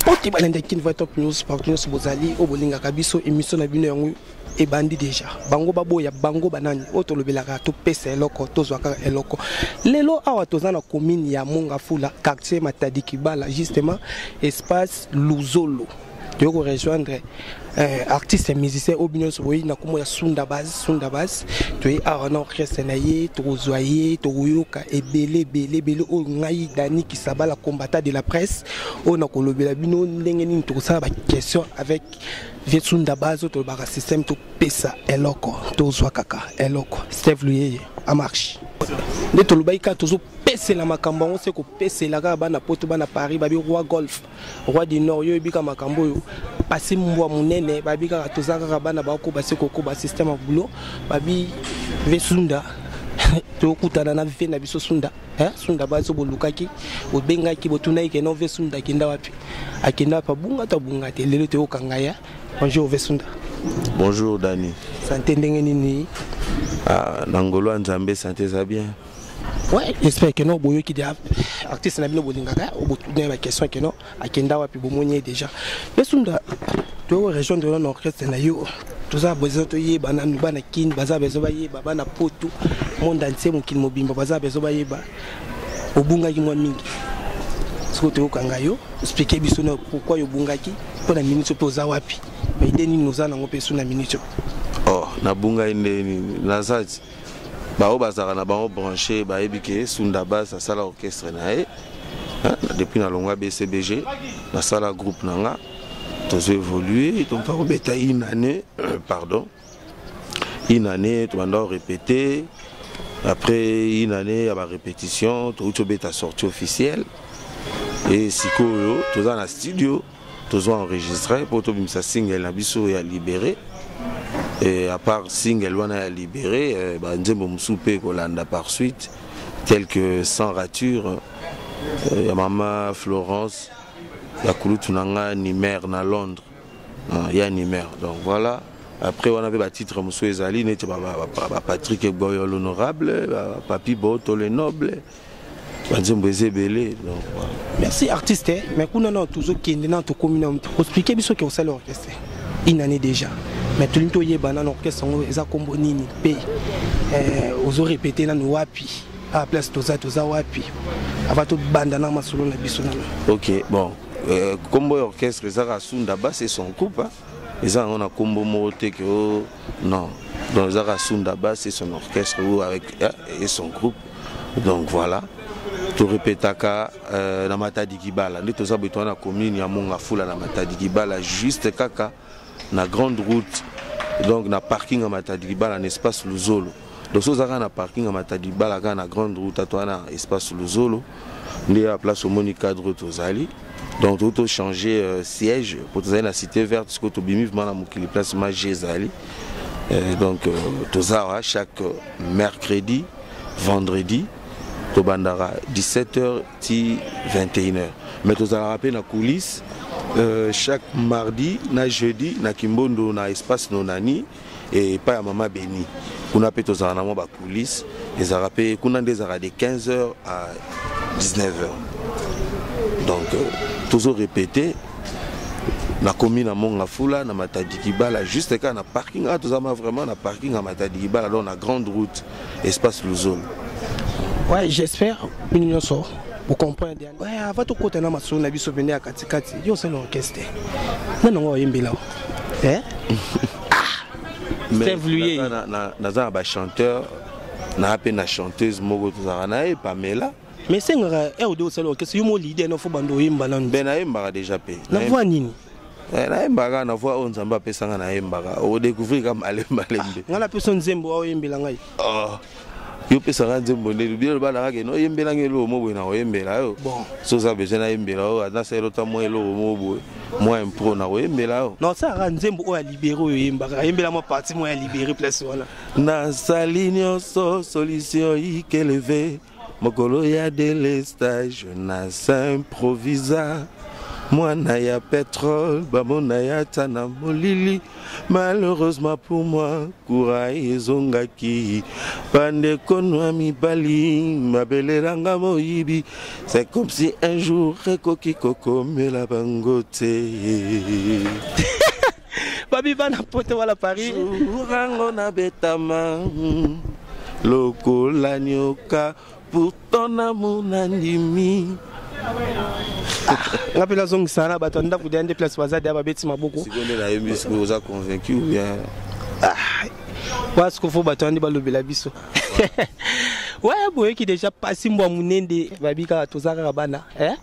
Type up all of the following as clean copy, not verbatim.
Mbote balandi ya Kin Voix Top News partout nyonso bozali oyo bolingaka biso émission na bino yango ebandi déjà bango baboya bango banani oyo tolobelaka topesa eloko tozwa kaka eloko lelo awa toza na commune ya Mongafula quartier Matadi Kibala justement espace Luzolo toyei korejoindre artiste musicien oyo bino nyonso boyebi na nkombo ya Sunda Base. Sunda Base toye awa na orchestre na ye, tokozwa ye, tokoyoka ebele ebele ebele oyo ngai Dani Kisabala, combattant de la presse, oyo nakolobela bino ndenge nini tokosala baquestion avec vieux Sunda Base. Oyo tolobaka système topesa eloko, tozwa kaka eloko. Steve Luyeye en marche nde tolobaki kaka tozopesela makambo yango se kopesela kaka bana Poto, bana Paris, babi roi golf, roi du nord. Yo oyebi kaka makambo oyo pasi mbwa monene, babi kaka toza kaka bana bakoba se kokoba système ya boulot. Babi ve Sunda, tokutana na ve na biso Sunda, eh? Sunda bazo bolukaki, bobengaki, botunaki keno ve Sunda akenda wapi, akenda wapi, abunga to abunga te. Lelo toyokanga ya. Bonjour ve Sunda. Bonjour Dani. Santé ndenge nini? Ah, na ngolo ya Nzambe, santé eza bien. Ouais, j'espère que non boyoki de artiste na bino bolingaka obotuna ba question que non akenda wapi, bomoni ye déjà. Ve Sunda, toyo rejoindre na orchestre na yo, toza besoin toyeba nanu bana Kini baza besoin bayeba, bana Poto, monde entier, mokili mobimba baza besoin bayeba. Obungaki mwa mingi, soki toyokanga yo, explique biso na pourquoi obungaki, mpo na minute mpe oza wapi, baide nini oza nango mpe so na minute. Oh, nabungai nde nini, naza ti bao bazalaka na bango branché, bayebi ke Sunda Bas asala orchestre na ye depuis nalongwa BCBG. Nasala groupe na nga, tozo évolue, donc akobeta une année, pardon, une année tobanda répéter. Après une année ya barépétition, touti obeta sortie officielle e sikoyo toza na studio, tozwa enregistré mpo tobimisa single na biso ya Libéré. Et à part single wana ya Libéré, banzembo mosusu mpe kolanda par suite, tel que Sans rature ya mama Florence ya kulutu na nga Nimer na Londres, ya Nimer. Donc voilà, après wana mpe batitre mosusu ezali neti baPatrick Eboyo l'honorable, Papi Boto le noble, banzembo eza ebele. Donc voilà. Merci artiste, mais kuna na tozokende na tokomi na explique biso ke osali orchestre une année déjà, mais tolingi toyeba nano orchestre yango eza nkombo nini mpe ozorépéte nano wapi, a place toza wapi, avant tobanda na masolo na biso nano. Ok, bon, nkombo ya orchestre ezaka Sunda Bas et son groupe, hein? Eza yango na nkombo moko te ke o non, donc ezaka Sunda Bas et son orchestre ou avec et son groupe. Donc voilà, torepetaka na Matadi Kibala nde toza boye. Toza na commune ya Mongafula na Matadi Kibala, juste kaka na grande route, donc na parking ya Matadi Kibala na espace Luzolo. Donc so oza kaka na parking ya Matadi Kibala, kaka na grande route, toza na espace Luzolo nde ya place omoni cadre oyo tozali. Donc toki tochange siège po tozali na Cité Verte, sikoyo tobimi vraiment na mokili, place magi ezali. Donc toza awa chaque mercredi, vendredi, tobandaka 17h ti 21h, mais tozalaka mpe na coulisse chaque mardi na jeudi na Kimbondo na espace Nonani epai ya mama Beni. Kuna mpe tozalaka na mwa bacoulisse, ezalaka mpe kuna nde ezalaka de 15h à 19h. Donc tozo répéter nakomi na Mongafula na Matadi Kibala, juste kaka na parking awa tozama vraiment na parking ya Matadi Kibala, donc na grande route, espace Luzolo. Ouais, j'espère bino nyonso bocomprendre. Ouais, avant tokota na masolo na biso pene ya katikati, yo osala orchestre nani yango oyembela, eh? Steve Luyeye. Naza na bachanteur naa mpe na chanteuse moko tozalaka na ye, Pamela. Mais esengaka erde osala orchestre, yo mo leader no fo bando oyemba nanu. Mpe nayembaka déjà mpe. Na voix nini? Nayembaka na voix oyo Nzambe apesanga, nayembaka, okodécouvrir ka malembalembe. Ngai napesa nzembo aoyembela ngai. Oh. Yo opesaka nzembo nde bino lobalaka ke noyembelanga eloko mo boye, na koyembela yo. Bon. So oza besoin nayembela yo, nasalela ota mwa eloko mo boye, mwa impro, na koyembela yo. Non, osalaka nzembo oyo ya Libéré, oyo oyembaka, ayembela mwa partie mwa ya Libéré place wana. Nasali nyonso solution ikeleve mokolo ya délestage na s'improvisa. Mwana ya pétrole, bamona ya ata na molili. Malheureusement pour moi, courant ezongaki. Bandeko na mibali babelelanga moyibi. C'est comme si un jour ekoki kokomela bango te. Babi bana poto wala Paris. Jour yango nabetama lokola nyoka, pourtant amour nandimi. Nga mpe nazongisana na bato ya ndako deya nde place baza deya babeti maboko. Sikoyo nde nayembi, sikoyo oza convaincu ou bien? Wana sikoyo fo bato wana nde balobela biso. Ouais, boyoki déjà pasi mbwa monende. Babi kaka toza kaka bana, eh?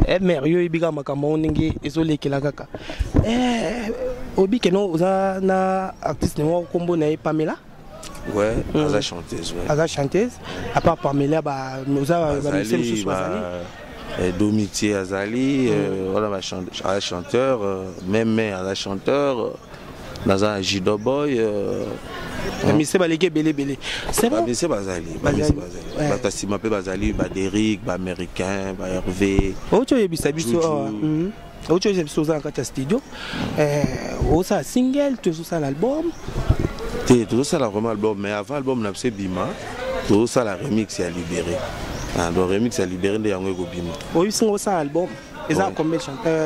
Eh, mare yo oyebi kaka makambo yango ndenge ezolekela kaka. Eh, oyebi keno oza na artiste moko, nkombo na ye Pamela. Ouais, aza chanteuse, ouais. Aza chanteuse. À part Pamela, oza bamusicien mosusu bazali? Domitier azali, wana aza chanteur, meme aza chanteur, naza na Judo Boy. Bamusicien baleki ebele ebele, c'est bon. Bamusicien bazali, bamusicien bazali, bato ya nsima mpe bazali, baDerik, baAméricain, baHervé. Outi oyebisa biso awa, outi oyebisa biso oza na kati ya studio, osala single to ezosala album? Te, tozosala vraiment album, mais avant album na biso ebima, tozosala remix ya Libéré. Ah, donc remix ya Libéré nde yango ekobima. Oyebisi nga osala album eza combien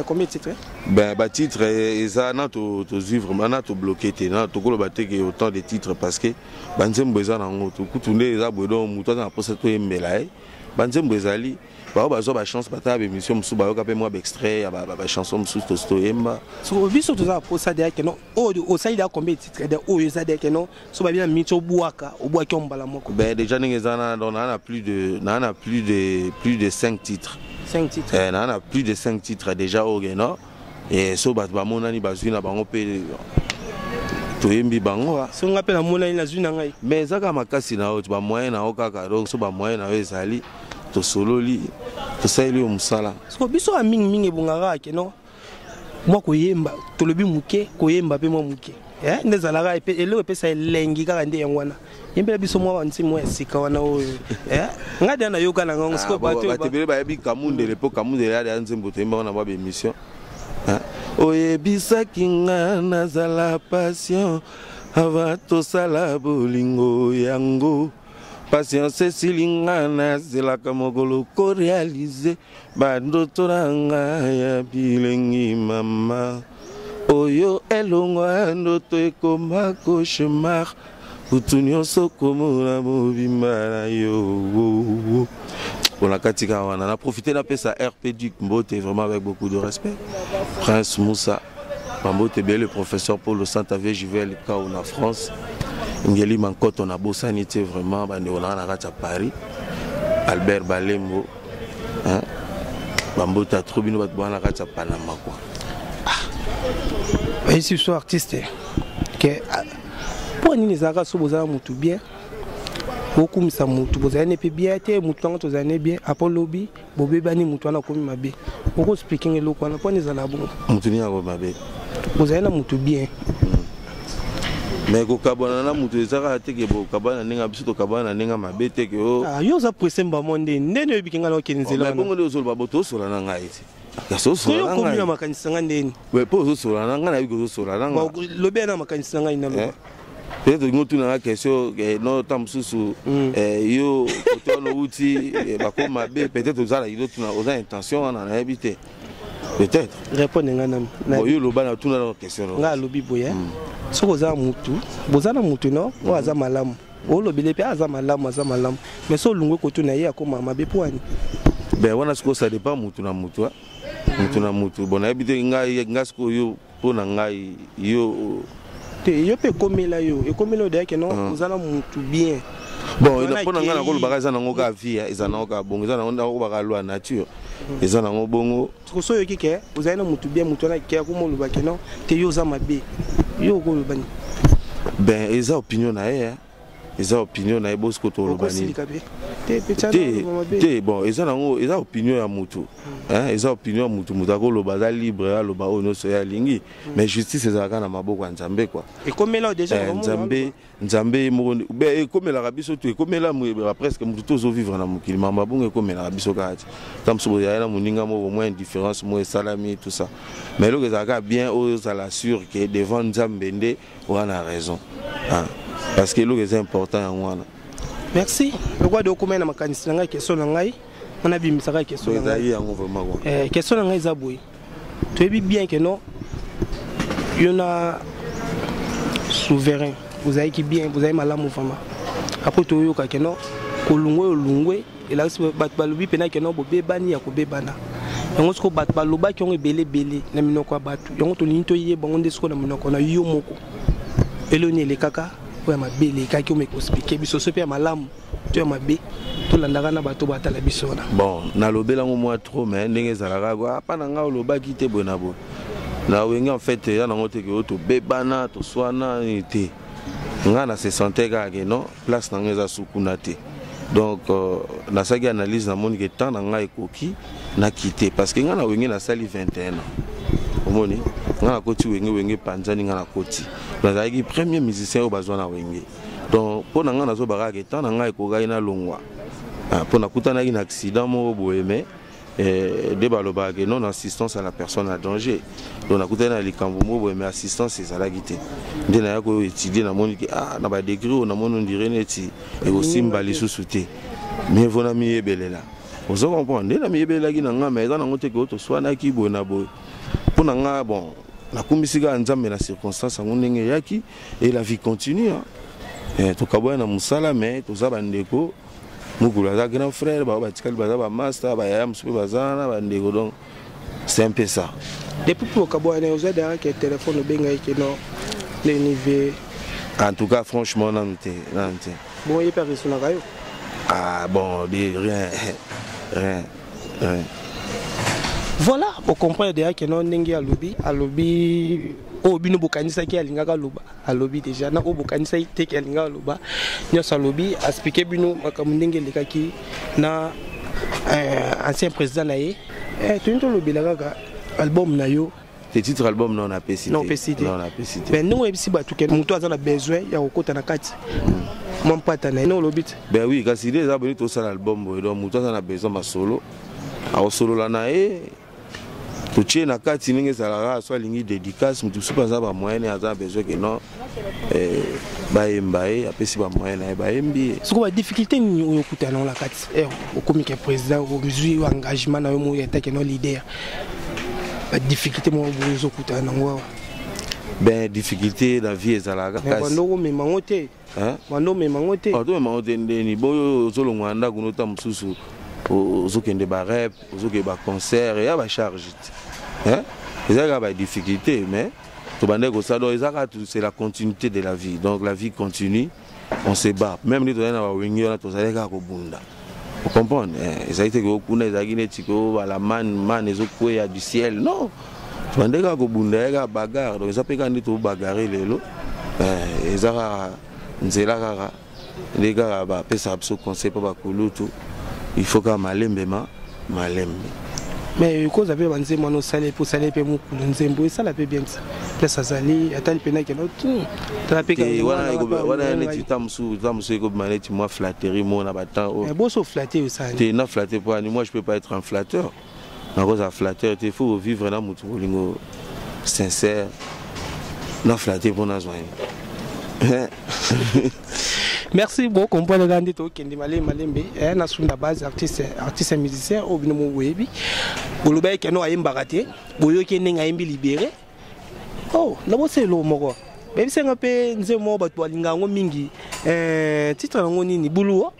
combien de titres? Ben, batitre eza na tozwi vraiment na tobloqué te, na tokoloba te ke autant de titres, parce que banzembo eza nango kutu nde eza boye. Donc moto aza na mposa toyembela ye, banzembo ezali. Bao bazwa bachance, batala baémission mosusu, bayoka mpe mwa baextrait ya bachanson mosusu tosi toyemba. So biso toza na posa deya keno oyo osali deya combien de titres de oyo eza deya keno so babi na miniti obwaka, obwaki yo mbala moko? Ben, déjà ndenge eza na, donc naa na plus de 5 titres. 5 titres? Eh, naa na plus de 5 titres déjà oyo keno e so bato bamonani, bazwi na bango mpe toyembi bango. So nga mpe namonani, nazwi na ngai? Mais eza kaka makasi na yo, bamoyen na yo kaka. Donc so bamoyen na yo ezali, tosololi, tosaleli yo mosala. So biso ya mingimingi ebongaka keno mwa koyemba, tolobi moke, koyemba mpe mwa moke nde ezalaka eloko epesa elengi kaka nde yango wana. Yembela biso mwa banti mwa ya sika wana oyo ngai deya nayoka na ngango sikoyo. Bato ebele bayebi Kamundele, mpo Kamundele ya deya nzembo toyemba wana mwa baémission. Oyebisaki nga nazala patient avant tosala bolingo, yango patience esili nga, nazelaka mokolo koréaliser bandoto na nga ya bilengi. Mama oyo elongwa, ndoto ekoma cauchemar, butu nyonso komona mobimba na yo. Mpona kati kaka wana, na profite napesa RP Duc mbote, vraiment avec beaucoup de respect. Prince Moussa, bambote ebele. Le professeur Paul Santa Vie Juvel Kao na France, Ngeli Mankoto, nabosani te vraiment bandeko nanga na kati ya Paris, Albert Balembo, bambote atro bino bato bwana na kati ya Panama quoi. Bayesi biso artiste ke mpo nini ezalaka so bozala motu bien, bokumisa motu, bozali ne mpe bien te, motu yango tozali ne bien, apo lobi bobebani, motu wana akomi mabe. Okoexpliquer nga eloko wana, mpo nini ezala bongo? Motu nini akomi mabe? Bozali na motu bien. Mais kokabwana na moto eza kaka te ke bokabwana na ndenge biso tokabwana na ndenge mabe te ke o Ah, yo oza presse mbamo ndeni ndeni oyebiki ngai na okende nzela wana. Bongo nde ozoloba bo tozosola na ngai te, kasi soki ozosola na okomi na ngai makanisi na ngai ndeni? Mpo ozosola na ngai, nayebi kozosola na ngai. Bon, lobi ya na makanisi na ngai naloba. Peut-être olingi otuna nga question no ta mosusu, yo kote wana outi, bakoma mabe, peut-être oza na otuna, oza intention wana, nayebi te, peut-être. Répondre ngai nanu. Bon, yo loba na tuna na question no. Ngai alobi boye: soki oza mutu, boza na mutu no oyo aza malamu, olobele mpe aza malamu, aza malamu, mais so olungwe kotuna ye, akóma mabe, mpo wani? Ben wana sikoyo ça dépend mutu na mutu, ah. Mutu na mutu. Bon, nayebi te ngai, ngai sikoyo yo, mpo na ngai yo. Te, yo mpe ekomela yo, ekomela yo deyake no oza na mutu bien. Bon, Wana mpo na ngai nakolobaka eza nango kaka vie, eza nango kaka bongo, eza nango nakolobaka loi nature, eza nango bongo. So oyoki ke ozali na mutu bien, mutu wana ke akoma oloba ke non te, yo oza mabe, yo okoloba nini? Ben, eza opinion na ye, eza opinion na ye. Bosiko toloba nini? Okosilika mpe? Te, petit Te te, bon, eza nango, eza opinion ya mutu, hein, eza opinion ya mutu. Mutu akoloba, aza libre aloba oyo nyonso ye alingi, mais justice ezalaka na maboko ya Nzambe, quoi. Ekomela déjà? Nzambe, Nzambe moko be. Ekomelaka biso to ekomela presque mutu tozovivre na mokili. Mambo ya bongo ekomelaka biso kaka ti ta mosusu boyaya na moninga moko, mwa indifférence moko esalami, tout ça. Mais eloko ezalaka bien, oyo ozala sûr que devant Nzambe nde oza na raison, parce que eloko eza important yango wana. Merci. Lokwa de okomai na makanisi na ngai. Question na ngai wana, abimisaka question na ngai. Ezali yango vraiment, quoi. Question na ngai eza boye: toyebi bien que non, yo na Souverain bozalaki bien, bozali malamu vraiment. Après toyoka que non, kolungwe, olungwe, elakisi bato balobi mpena que non, bobebani ya kobebana. Yango sikoyo bato balobaki yango ebele ebele na minoko ya bato. Yango tolingi toyeba yango nde sikoyo na minoko na yo moko: eloni elekaka oyo ya mabe elekaki, oyo ekoexpliquer biso so mpe ya malamu to ya mabe, tolandaka na bato batala biso wana. Bon, nalobelango mwa trop, mais ndenge ezalaka kwa apa na ngai, olobaki te boye na boye na Wenge. En fait, eza nango te ke oyo tobebana, toswana te. Ngai na se sentais kaka que non, place na ngai eza sukuna te. Donc nasalaki analyse, namoni que temps na ngai ekoki, nakite, parce que ngai na Wenge nasali 21 ans. Omoni, ngai nakoti Wenge, Wenge epanzani, ngai nakoti, nazalaki premier musicien oyo bazwa na Wenge. Donc mpo na ngai, nazobaka que temps na ngai ekokaki, nalongwa, mpo nakutanaki na accident moko boye. Mais nde balobaka que non assistance à la personne en danger. Donc nakutani na likambo moko boye, mais assistance ezalaki te. Nde naya koétudier, namoni que ah, na badegré oyo namoni, on dirait neti ekosimba lisusu te, mieux vaut namiyebelela. Ozo comprendre nde namiyebelelaki na nga. Mais eza nango te ke oyo toswanaki boye na boye. Mpo na nga, bon, nakumbisi kaka Nzambe na circonstance yango ndenge eyaki, et la vie continue, hein. Tokaboya na mosala, mais toza bandeko. Mokolo aza grand frère, bao batikali baza bamaster, bayaya mosusu mpe baza wana bandeko. Donc c'est un peu ça. Depuis mpo okaboya, oza derrière que téléphone, obengaki que non, ndeni ve? En tout cas, franchement, nanu te, nanu te. Bon, ye mpe aresonaka yo? Ah bon, de rien, rien, rien. Voilà, bocomprendre déjà que non, ndenge alobi, alobi oyo bino bokanisaki alingaka aloba, alobi déjà. Na oyo bokanisaki te que alingaka aloba, nyonso alobi, expliquer bino makambo ndenge elekaki na ancien président na ye. Toyini tolobela kaka album na yo. Te, titre album non, napesi. Non, opesi te. Non, napesi te. Mais ndenge oyebisi bato que moto aza na besoin ya kokota na kati mwa mpata na ye, ndenge olobi te? Ben oui, kasi idée eza boni, tosala album boye. Donc moto aza na besoin masolo, akosolola na ye, totie na kati ndenge ezalaka. So alingi dédicace, moto mosusu aza bamoyen, aza na besoin que non, bayemba ye, apesi bamoyen na ye, bayembi ye. Sikoyo badifficulté nini oyo okutana nango na kati okomi que président, ozwi engagement na yo moko etake no leader? Badifficulté moko boye ozokutana nango awa? Ben, difficulté na vie ezalaka. Bando komema yango te, bando omema yango te. Tomema yango te ndeni boyo ozolongwa na ndako nota mosusu, ozokende barep, ozokende baconcert, eya bacharge te, eza kaka badifficulté. Mais tobandaki kosala, donc eza kaka, c'est la continuité de la vie. Donc la vie continue, on se bat. Même nde tozali na bawenge wana, tozali kaka kobunda, ocomprendre? Ezali te kuna ezalaki neti kobala man ezokweya du ciel. Non, tobandaki kaka kobunda, ya kaka bagarre. Donc eza mpe kaka nde tobagarre lelo, eza kaka nzela, kaka nde kaka bapesaka biso conseil mpo bakulutu, il faut kaka malembe ma malembe. Mais koza mpe banzembo wana osali mpe, osali mpe mokulu nzembo esala mpe bien ti place azali, atali mpena keno tala mpe wana neti ta mosusu, ta mosusu ekobima neti mwa flatterie mo na batemps oyo. Boso flatte osali. Te, na flatte mpo ani? Moi, je peux pas être un flatteur, nakozala flatteur te. Il faut vivre na motu bolingo sincère. Na flatte mpo nazwa ye. Merci beaucoup. Comprendre kaka nde tokende malembe malembe na Sunda Base, artiste musicien oyo bino mo boyebi. Bolobaki que non, ayembaka te. Boyoki ndenge ayembi Libéré. Oh, nabosa eloko moko, bayebisenga mpe nzembo moko bato balinga yango mingi, titre yango nini? Buluwo,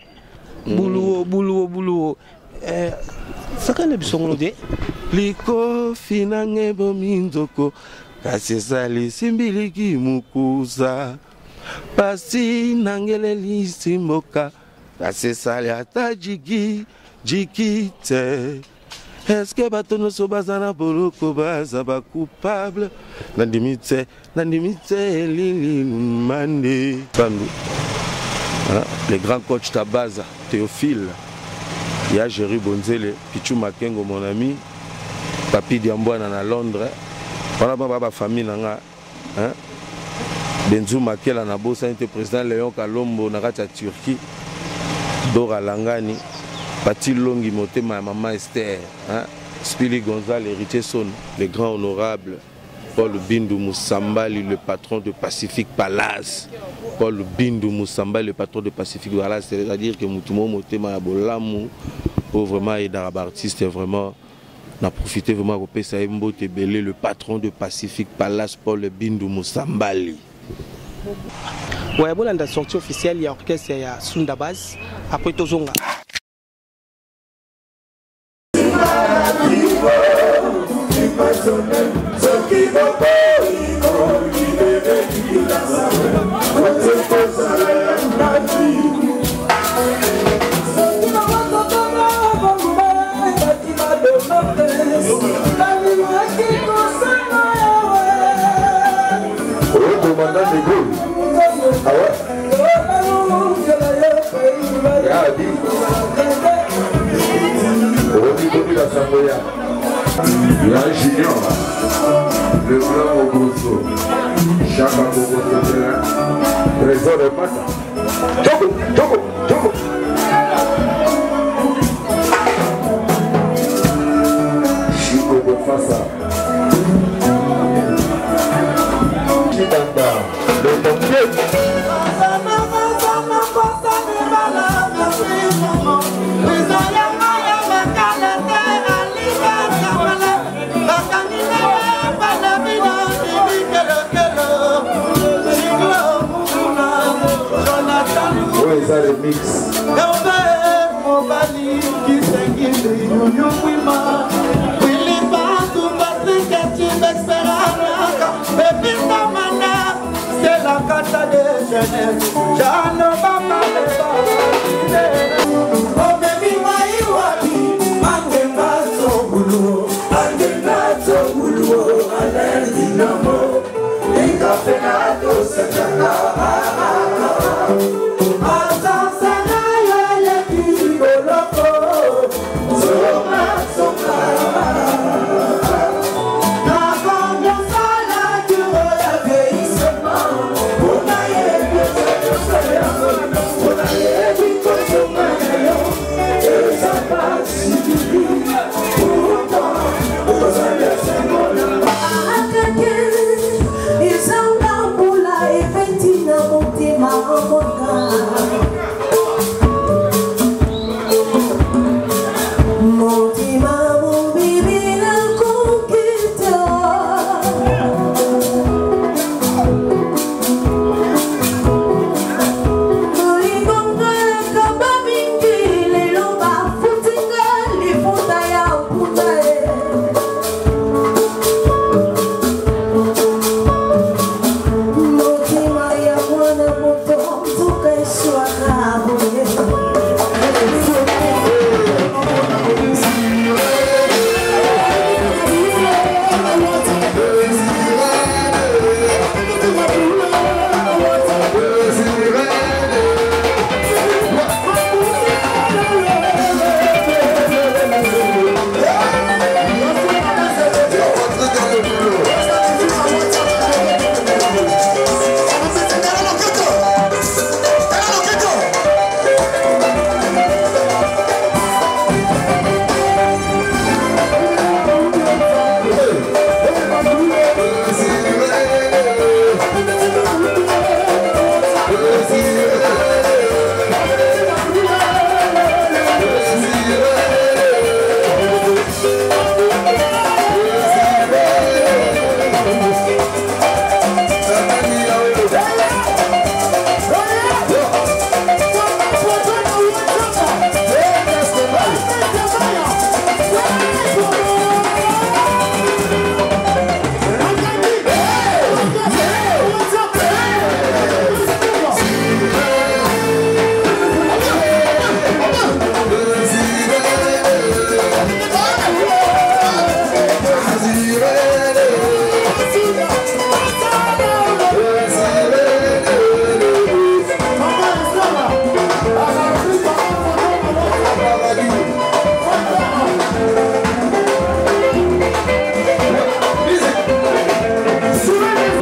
buluwo, buluwo, buluwo. Sakana biso ngo te. Likofi nanga ebomi nzoko, kasi esalisi mbiliki mokusa. Pasi nangelelisi mboka, kasi esali ata jiki jiki te. Eske bato nyonso baza na boloko baza bacoupable? Nandimi te, nandimi te. Elili mande bandu, le grand coach Tabaza. Théophile, ya Jerry Bonzele, Pichu Makengo mon ami, Papi Diambwana na Londres. Wana ba ba famille na nga, hein? Benzu Makela na bosani te, président Léon Kalombo na kati ya Turquie, Dora Langani, Pati Longi motema ya mama Esther, hein? Spili Gonzale, héritier Son, le grand honorable Paul Bindu Moussambali, le patron de Pacific Palace. Paul Bindu Moussambali, le patron de Pacific Palace, c'est-à-dire que Moutumo motema ya bolamu, pour vraiment aider artiste vraiment na profité vraiment kopesa ye mbote ebele, le patron de Pacific Palace, Paul Bindu Moussambali. Ouais, bolanda sortie officielle ya orchestre ya Sunda Base, après tozonga. Commandant de Gaulle. Ah ouais? Ya dit. Obi la Sangoya. Ya Junior. Le blanc au grosso. Chaka Bobo Trésor de Mata. Tchoko, tchoko, tchoko. Chico Bofassa. Chibanda. Le pompier. Oyo eza remix.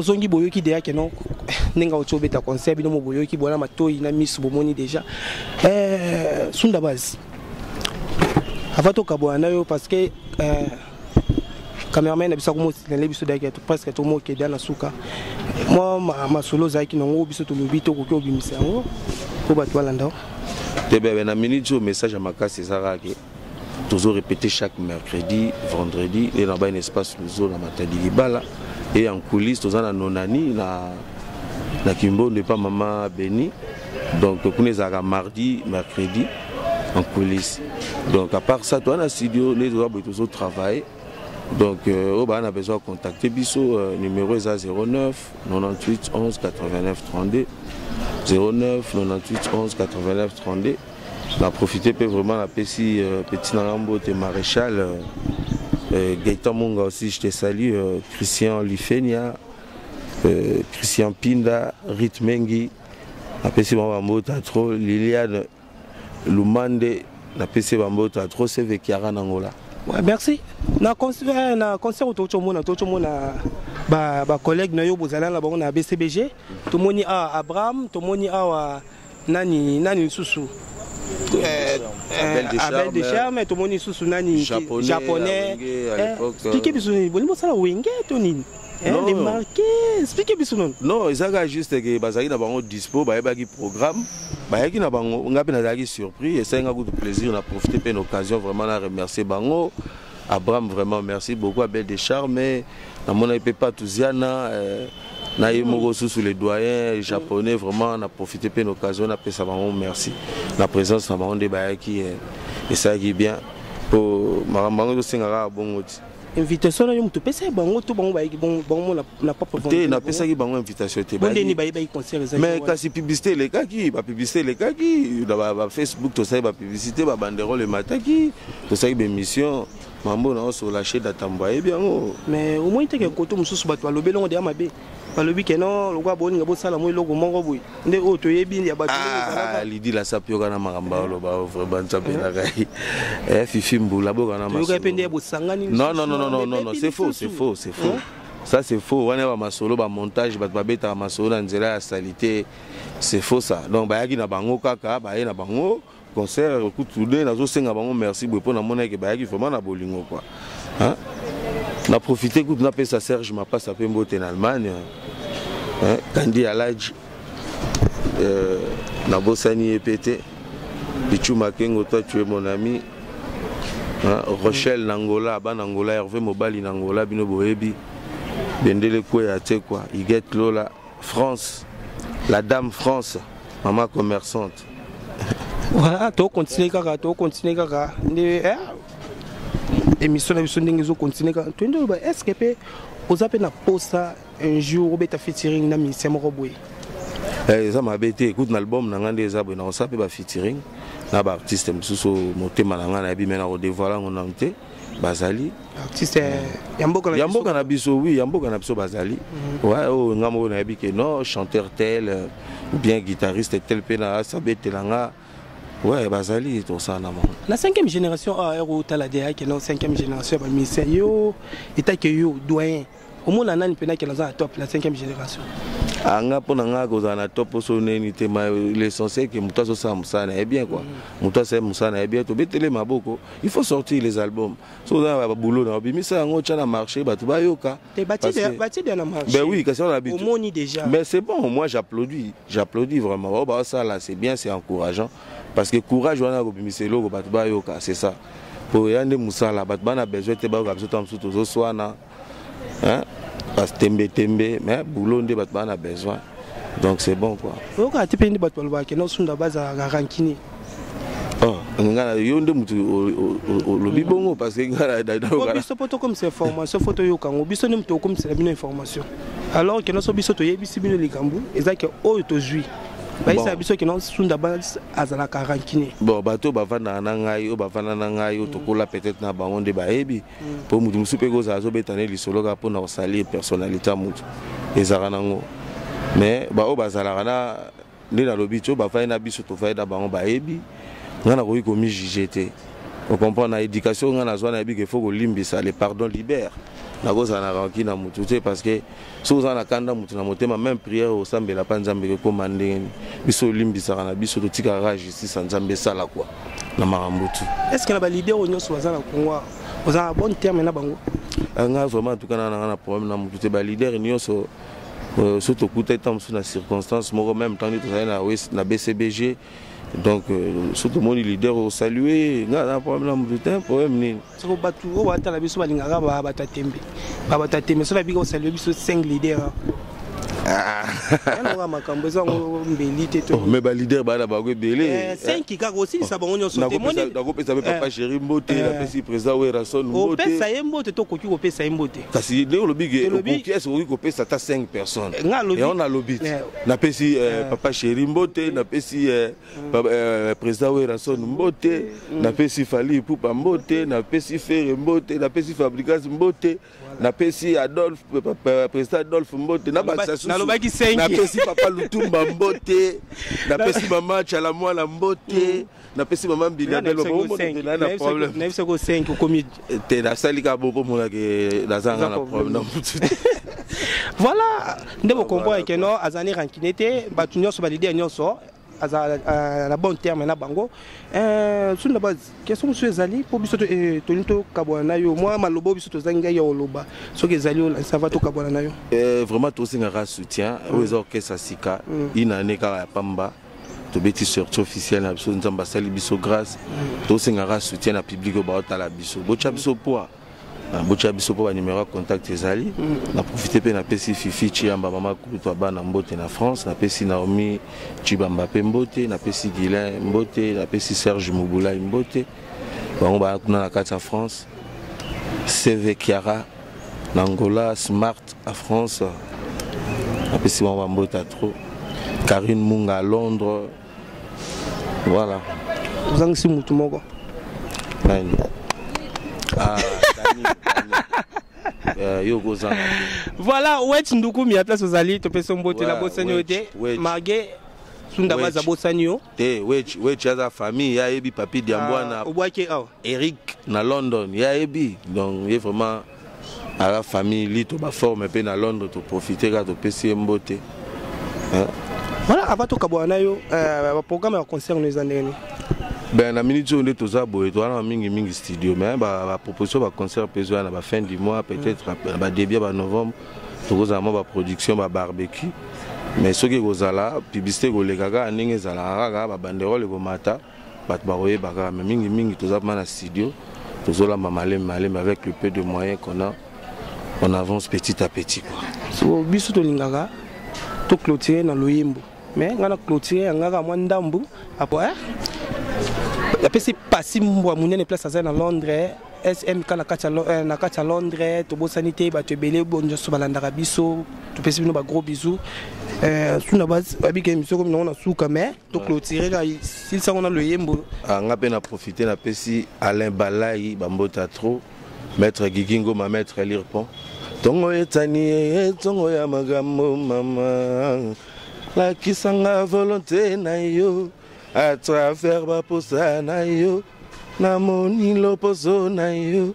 Tozongi, boyoki deya ke non, ndenge auti obeta concert, bino mo boyoki, bona matoi na miso bomoni déjà. Sunda Base, avant tokabwana na yo, parce que cameraman na biso akomosilele biso dayaki presque tomokeda na suka, mwa masolo ozalaki nango, biso tolobi tokoki obimisa yango mpo bato balanda. Te bebe, na minute oyo, message ya makasi eza kaka ke tozo répéter chaque mercredi, vendredi nde na ba un espace luzo na Matadi Libala. Et en coulisse toza na Nonani na Kimbondo epa mama Beni. Donc kuna ezalaka mardi, mercredi en coulisse. Donc à part ça, toza na studio nde toza boye, tozotravailler. Donc oyo baa na besoin contacter biso, numéro eza 09 98 11 89 32, 09 98 11 89 32. Na profité mpe vraiment napesi petit na nga mbote, maréchal Gaëtan Monga aussi, je te salue, Christian Lifenia, Christian Pinda, Rit Mengi, napesi bango bambote trop. Liliane Lumande, napesi bambote trop. Seve Kiara Nangola. Ouais, merci. Na concert tocomona bacollègue na yo bozala na bango na BCBG. Tomoni awa Abraham, tomoni awa nani nani lisusu? Abel de Charme, tomoni lisusu nani? Japonais. Explique biso nini bolingi bosala, Wenge to nini? Les marqué, explique biso nini? Non, ezalaka juste ke bazalaki na bango dispo, bayebaki programme, bayaki na bango. Nga mpe nazalaki surpris, esalinga kutu plaisir. Na profité mpe na occasion vraiment na remercier bango. Abraham, vraiment merci beaucoup. Abel de Charme, namonaki mpe Patouziana, na ye moko susu, le doyen Japonais. Vraiment na profité mpe na occasion napesa bango merci na présence na bango nde bayaki, esalaki bien po makambo yango ezosengaka bongo ti. Invitation na yo moto opesaki bango to bango bayaki bango na propre? Te, napesaki bango invitation te. Ndeni bayebaki concert ezali? Mais kasi publicité elekaki, bapublicité elekaki na bafacebook, tosali bapublicité, babanderole emataki, tosali baémission, mambo na osola datambo ayebi yango. Mais omoni teke koto mosusu bato balobeli yango deya mabe, balobi ke non, lokwa boninga bosala mo eloko moko boye nde oyo toyebi ya bato. Lidi lasapi, yoka na makambo aloba vraiment, Nzambe na ngai. Fifi Mbula, boka na Toyoka mpe nde bosangani. Non, non, non, non, non, non, c'est faux, c'est faux, c'est faux, ça c'est faux. Wana bamasolo, bamontage, bato babetaka masolo na nzela ya salité, c'est faux ça. Donc bayaki na bango kaka, baye na bango concert. Kutu nde nazosenga bango merci boye mpo namonaki bayaki vraiment na bolingo quoi. Na profité kutu napesa Serge Mapasa mpe mbote na Allemagne, Kandi Alage, nabosani ye mpe te. Pichu Makengo, toi tu es mon ami, hein? Rochelle na Angola, bana Angola, Hervé Mobali na Angola, bino boyebi bendele kweya te quoi. Iget Lola France, la dame France, maman commerçante. Voilà, tocontinue kaka, tocontinue kaka nde émission na biso ndenge ezocontinue kaka. Toyende oloba, est ce que mpe oza mpe na posa un jour obeta featuring na musicien moko boye? Eza mabe te. Écoute, na album na ngai nde eza boye, nakosala mpe bafeaturing na baartiste mosusu. Motema na ngai nayebi, me nakodévoile yango nanu te. Bazali. Artiste ya mboka na ya mboka na biso, oui, ya mboka na biso bazali. Ouais, oyo nga moko nayebi ke non, chanteur tel ou bien guitariste tel mpe na asabetela nga. Ouais, bazali, tosala na bango. Na cinquième génération awa, otala deya ke non, cinquième génération ya bamusicien, yo etake yo doyen, omona nani mpena ke naza na top na cinquième génération? Anga mpo na nga kozala na top oso neni te, ma l'essentiel ke moto azosala mosala na ye bien quoi. Moto asala mosala na ye bien, tobetele maboko. Il faut sortir les albums. So oza na baboulot na obimisa yango, otya na marché, bato bayoka. Batie na marché. Ben oui, kasi wana omoni déjà. Mais c'est bon, moi j'applaudis, j'applaudis vraiment. Bao baosala, c'est bien, c'est encourageant, parce que courage wana kobimisa eloko, bato bayoka, c'est ça po ya nde mosala. Bato bana besoin te bayoka biso ta mosusu tozoswana tembe tembe, mais boulot nde bato bana besoin, donc c'est bon quoi. Oyokaka te mpe nde bato balobaka ke nosunda bazalaka rancunier? Oh, nga yo nde mutu olobi bongo, parce que nga biso mpo tokomisa information, fo toyoka yango. Biso nde moto okomisela bino information, alors ke nyonso biso toyebisi bino likambo eza ke oyo tozwi bayisaka biso ke Sunda azalaka rancunier. Bon, bato oyo bavandaka na ngai, oyo bavanda na ngai, oyo tokola peut-être na bango nde bayebi, mpo motu mosusu mpe kozala azobeta ne lisolo kaka mpona kosalir personnalité ya motu, ezalaka nango. Mais baoyo bazalaka na nde nalobi ti oyo bavandi na biso, tovandi na bango, bayebi. Ngai nakoki komijuge te, ocomprendre? Na éducation ngai nazwa, nayebi ke faut kolimbisa, le pardon libère. Nakozala na rancune na mutu te, parce que soki oza na kanda mutu na motema, même prière osambela mpa Nzambe ekokóma ndenge nini? Biso olimbisaka na biso, totikaka kaka justice ya Nzambe esala kwa na makambo tu. Est ce que na baleader oyo nyonso baza na Congo, oza na bon terme na bango? Nga vraiment, en tout cas, nanga na problème na mutu te. Baleader nyonso, so tokuta ntango mosusu na circonstance moko, même ntango nde tozali na BCBG, donc so tomoni leader, osalue. Nga na problème na mutu te. Problème nini? Soko bato oyo batala biso balingaka bato ya tembe, bato ya tembe. So nabika, osalue biso 5 leader yango, makambo eza yango mbeli te. Mais baleader baa na bango ebele. 5 kaka, osilisa bango nyonso te. Nakopesa mpe papa chéri mbote, napesi président Werason mbote. Opesa ye mbote to okoki kopesa ye mbote? Kasi ndenge olobi ke okoki, ese okoki kopesa ata 5 personnes? Yango nalobi te. Napesi papa chéri mbote, napesi président Werason mbote, napesi Fally Ipupa mbote, napesi Ferre mbote, napesi Fabregas mbote, napesi Adolphe, président Adolphe mbote. Nalobaki. Napesi papa Lutumba mbote, napesi mama Chala Mwana mbote, napesi mama Mbiliabel. Na problème Nayebisako 5, okomi. Te, nasali kaka bo mpo monake nazanga na problème na mutu te. Voilà nde bocomprendre ke non, azali rancune te. Bato nyonso, baleader nyonso, aza na bon terme na bango. Sunda Base, question mosusu ezali mpo biso tolingi tokabwana na yo. Mwa maloba oyo biso tozangi ngai ya koloba, soki ezali, ça va, tokabwana na yo. Vraiment, tosengaka soutien. Oyo eza orchestre sika, une année kaka ya pamba tobeti sortie officielle na biso. Nzambe asali biso grâce. Tosengaka soutien na public oyo baotala biso. Botya biso poids, botya biso mpo banumero ya contact ezali. Na profite mpe napesi Fifi Chiamba, mama kulutu ya bana, mbote na France. Napesi Naomi Chibamba mpe mbote, napesi Guilin mbote, napesi Serge Mobulai mbote, bango baya kuna na kati ya France. CV Kiara na Angola, Smart à France, napesi bango bambote ya trop. Karine Munga à Londres, voilà. Ozangisi mutu moko. Nani? Ah, Dani, Dani. Yo kozanga. Voilà, Wet Ndukumi ya place ozali, topesi mbote. Na bosani yo te, malgré Sunda Baza bosani yo. Te, Wech, Wech aza famille, ye ayebi Papi Diambwana. Obwaki awa. Eric na London, ye ayebi. Donc ye vraiment aza famille lito baforme mpe na Londres. Toprofite kaka, topesi ye mbote. Voilà, avant tokabwana na yo, baprogramme ya concert no eza ndenge nini? Ben, na minute oyo nde toza boye, toza na mingimingi studio, mais baproposition baconcert mpe ezoya na bafin du mois, peut-être na badébut ya banovembre. Tokozala mwa baproduction, babarbecue, mais soki ekozala publicité ekoleka kaka ndenge ezalaka, kaka babanderole ekomata, bato bakoyeba kaka. Mais mingimingi toza ma na studio, tozolamba malemi malemi. Avec le peu de moyens qu'on a, on avance petit à petit, quoi. So biso tolingaka toclôturer na loyembo, mais ngai na clôturer yangaka mwa ndambu. Après apesi pasi mbwa monene, place aza na Londres, SMK na kati ya Londres. Tobosani te bato ebele bo nyonso balandaka biso, topesi bino bagros bisous. Suna babika émission komi nango na suka, mais toclôturer kaka silisango na loyembo. Nga mpe na profite, napesi Alain Balai bambota trop, maître Gigi Ngoma, maître Lirpon. Ntongo etani ye, ntongo ya makambo. Mama, lakisanga volonté na yo à travers baposa na yo. Namoni loposo na yo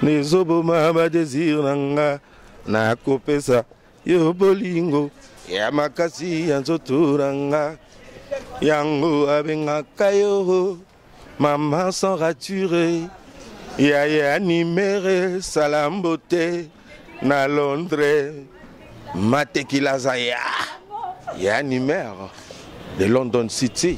nezoboma badésir na nga. Nakopesa yo bolingo ya makasi ya nzoto na nga. Yango abengaka yo mama sans rature. Yaya animere salambo te na Londres, matekilaza ya ya animere de London City.